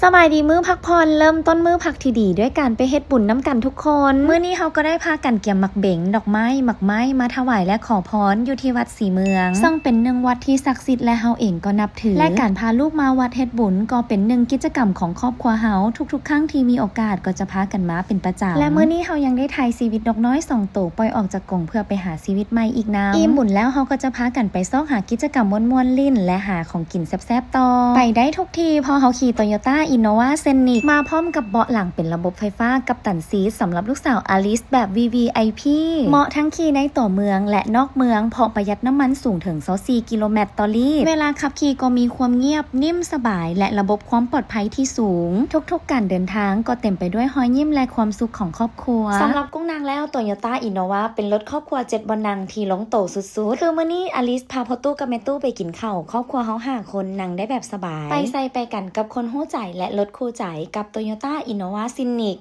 ສະບາຍດີມື້ພັກຜ່ອນ, ເລີ່ມຕົ້ນມື້ພັກທີ່ດີດ້ວຍການໄປເຮັດບຸນນຳກັນທຸກຄົນ. ມື້ນີ້ເຮົາກໍໄດ້ພາກັນກຽມໝາກເບັງ, ດອກໄມ້, ໝາກໄມ້ມາຖວາຍ ແລະ ຂໍພອນຢູ່ທີ່ວັດສີເມືອງ, ເຊິ່ງເປັນໜຶ່ງວັດທີ່ສັກສິດ ແລະ ເຮົາເອງກໍນັບຖື. ແລະ ການພາລູກມາວັດເຮັດບຸນກໍເປັນໜຶ່ງກິດຈະກຳຂອງຄອບຄົວເຮົາ, ທຸກໆຄັ້ງທີ່ມີໂອກາດກໍຈະພາກັນມາເປັນປະຈຳ. ແລະ ມື້ນີ້ເຮົາຍັງໄດ້ຖ່າຍຊີວິດນົກນ້ອຍສອງໂຕປ່ອຍອອກຈາກກົງເພື່ອໄປຫາຊີວິດໃໝ່ອີກນຳ. ອີ່ມບຸນແລ້ວເຮົາກໍຈະພາກັນໄປຊອກຫາກິດຈະກຳມ່ວນໆຫຼິ້ນ ແລະ ຫາຂອງ ກິນແຊບໆຕໍ່. ໄປໄດ້ທຸກທີ່ ເພາະເຮົາຂີ່ໂຕໂຍຕ້າອິນໂນວາເຊນນິກ ມາພ້ອມກັບເບາະຫຼັງເປັນລະບົບໄຟຟ້າກັບຕັນຊີດສຳລັບລູກສາວອາລິສແບບ ວີວີໄອພີ ເໝາະທັງຂີ່ໃນຕົວເມືອງ ແລະ ນອກເມືອງ ເພາະປະຢັດນ້ຳມັນສູງເຖິງຊາວສີ່ກິໂລແມັດຕໍ່ລີດ. ເວລາຂັບຂີ່ກໍມີຄວາມງຽບ, ນິ່ມສະບາຍ ແລະ ລະບົບຄວາມປອດໄພທີ່ສູງ. ທຸກໆການເດີນທາງກໍເຕັມໄປດ້ວຍຮອຍຍິ້ມ ແລະ ຄວາມສຸກຂອງຄອບຄົວ. ສຳລັບກຸ້ງນາງແລ້ວ ໂຕໂຍຕ້າອິນໂນວາເປັນລົດຄອບຄົວເຈັດບ່ອນນັ່ງທີ່ລົງໂຕສຸດໆ. ຄືມື້ນີ້ອາລິສພາພໍ່ຕູ້ກັບແມ່ຕູ້ໄປກິນເຂົ້າ, ຄອບຄົວເຮົາຫ້າຄົນນັ່ງໄດ້ແບບສະບາຍ, ໄປໃສໄປກັນກັບຄົນຮູ້ໃຈ ແລະ ລົດຄູ່ໃຈ ກັບໂຕໂຍຕ້າອິນໂນວາເຊນນິກ.